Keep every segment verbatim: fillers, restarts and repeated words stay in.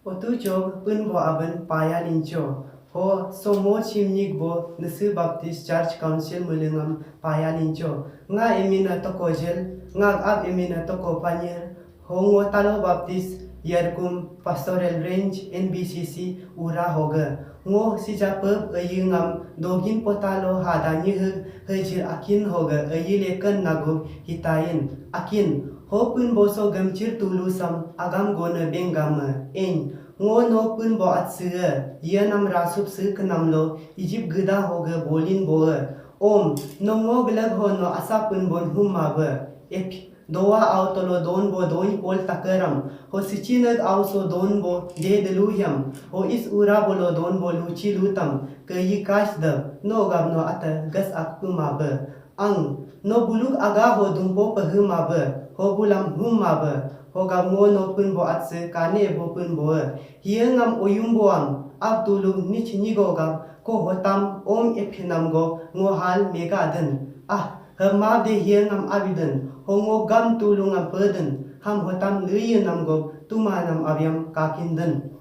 Otu jog pun bo aben paya lincho. Ho so mo chim nyik bo Nyishi Baptist Church Council mulungam paya lincho. Nga emina toko jel, nga ab emina toko panyir. Ho ngo Talo Baptist Yarkum Pastoral Range N B C C ura hoge. Ngo sija pep ayi ngam dogin potalo hada nyiheg hejir akin hoge ayi leken nagu hitain. Akin, ho pun boso gemchir tulu sam agam gone benggame. Eny, ngo no pun bo atse, ye nam rasup se kenam lo Egypt geda hoge bolin boe. Om, no ngo gelag ho no asa pun bon hum mabe. Ep, doa au tolo don bo doi pol takeram. Ho sichinag au so don bo de delu hiam. Ho is ura bolo don bo luchi lutam. Ke yi kash dab, no gab no ata gas ak pun mabe. Ang, no buluk aga ho dumpo pehe mabe, ho bulam hum mabe, ho gab ngo no pun bo atse kane bo pun boe. Hiye ngam oyum boam, ab tulung nich nyigo gab, ko hotam om ephinam go ngo hal mega den. Ah, hema de hiye ngam abiden, ho ngo gam tulung am peden, ham hotam leye nam go tuma nam abiam kakin den.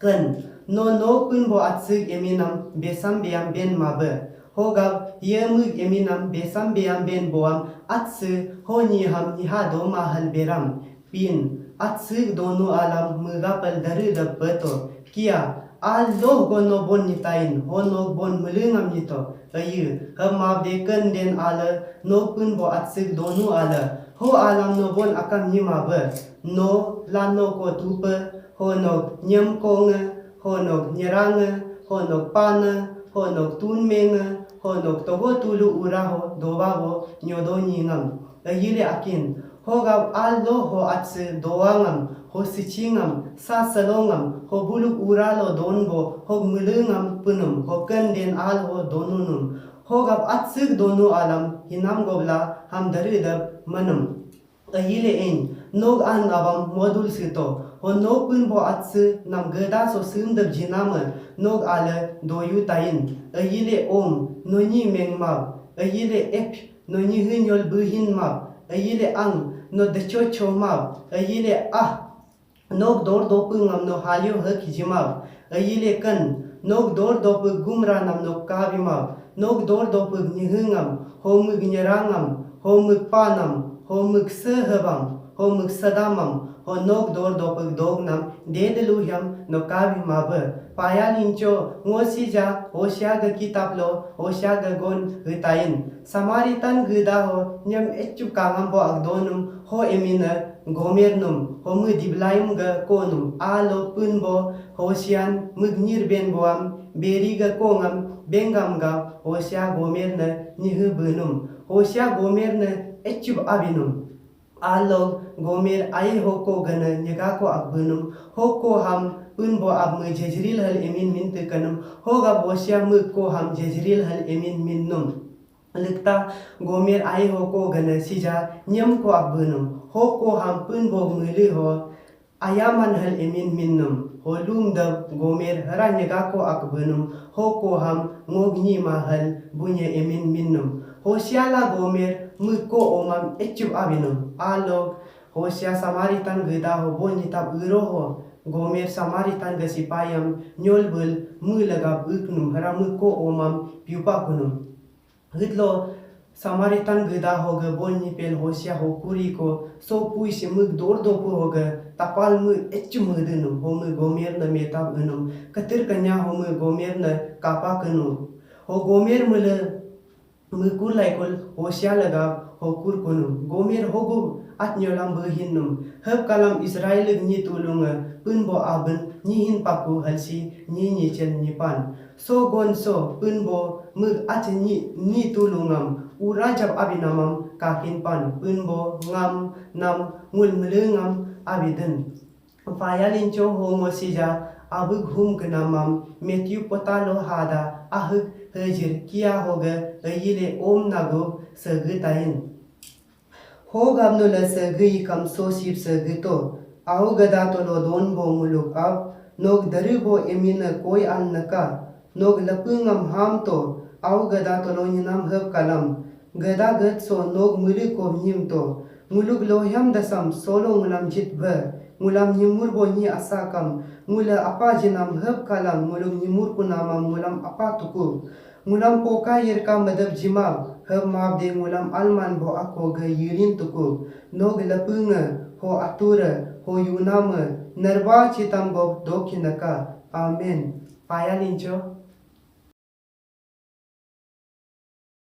Ken, no no pun bo atsik eminam besam beam ben mabe. Ho gab, ye mug eminam besam beam ben boam atse, ho nyi ham nyi ha do mahal beram. Pin, atsik donu alam mega pal daru dab beto. Kia, al loh go no bon nyitain, ho no bon melengam nyito. Ayu, hem mab de ken den ale, no pun bo atsik donu ale. Ho alam no bon akam nyi mabe. No, la no ko tupe, ho nok nyem konge, ho nok nyerange, ho nok pane, ho nok tunmenge, ho nok togo tulu ura ho doba bo nyodo nyingam. Ayile akin, ho gab al lo ho atse doangam, ho sichingam, sa salongam, ho buluk ura lo donbo, ho melengam punum, ho ken den al ho donunum. Ho gab atsik donu alam hinam gobla ham dari dab manum. Ayile eny, nog an abam modul sito, ho nog pun bo atse nam geda so sum dab jiname, nog ale doyu tain. Ayile om, no nyi meng mab. Ayile ep, no nyi hinyol buhin mab. Ayile ang, no decho cho mab. Ayile ah, nog dor dopu ngam no halio hek hijimab. Ayile ken, nog dor dopu gumra nam no kabimab. Nog dor dopu nyihingam, ho mug nyerangam, ho mug panam, ho mug sehebam, ho mug sedamam, ho nog dor dopu dog nam dedelu hiam no kabimabe. Paya lincho, ngo sija, Hosea ge kitab lo, Hosea ge gon hitain. Samaritan geda ho, nyam echup kangam bo agdonum, ho emine, Gomer num, ho mui Diblaim ge ko num, alo pun bo, Hosean, mug nyir ben boam, beri ge ko ngam, bengam ga, Hosea Gomer ne, nyihu bunum, Hosea Gomer ne, echup abinum. Alo Gomer ai ho ko gene, nyega ko ak bunum, ho ko ham, pun bo ab mui Jezreel hal emin min tekanum, ho gab Hosea mui ko ham Jezreel hal emin min num. Likta Gomer ai ho ko gana sija nyem ko ak bunum. Ho ko ham pun bo mele ho ayaman hal emin minnum. Ho lum dab Gomer hara nyega ko ak bunum. Ho ko ham ngog nyi ma hal bunye emin minnum. Hosea la Gomer mui ko omam echup abinum. Alog Hosea Samaritan geda ho bo nyitab uro ho. Gomer Samaritan ge sipayam nyol bul mui lagab uknum hara mui ko omam piupa kunum. Hitlo Samaritan geda hoge bon nipel Hosea ho kuri ko so pui si mug dor dopu hoge tapal mug echu mug denum ho mug Gomer ne metab enum ketir kenya ho mug Gomer ne kapa kenum. Ho Gomer mele mug kur laikul Hosea lagab ho kur kunum. Gomer hogu at nyolam behinnum. Hep kalam Israel nyi tulunge pun bo aben nyihin paku halsi nyi nyichen nyipan. So gon so pun bo mug ach nyi, nyi tulungam, u rajab abinamam kakin pan, pun bo ngam nam ngul melengam abiden. Paya lincho ho ngo sija, abug hum kenamam, Matthew potalo hada, ahug hejir kia hoge, ayile om nagu segetain. Ho gabno la sege ikam so sip sege to, au gada tolo don bo nguluk ab, nog dari bo emine koi an naka, nog lapu ngam ham to, au gada tolo nyinam hep kalam, gada gat so nog muli ko nyim to, nguluk lohyam dasam solo ngulam jit be, Ngulam nyimur bo nyi asakam, ngula apa jinam hep kalam ngulum nyimur kunamam ngulam apa tuku. Ngulam poka yirka medep jimam, hep maap de ngulam alman bo ako ge yirin tuku. Nog lepunge, ho ature, ho yuname, nerba chitam go dokinaka. Amen. Paya lincho.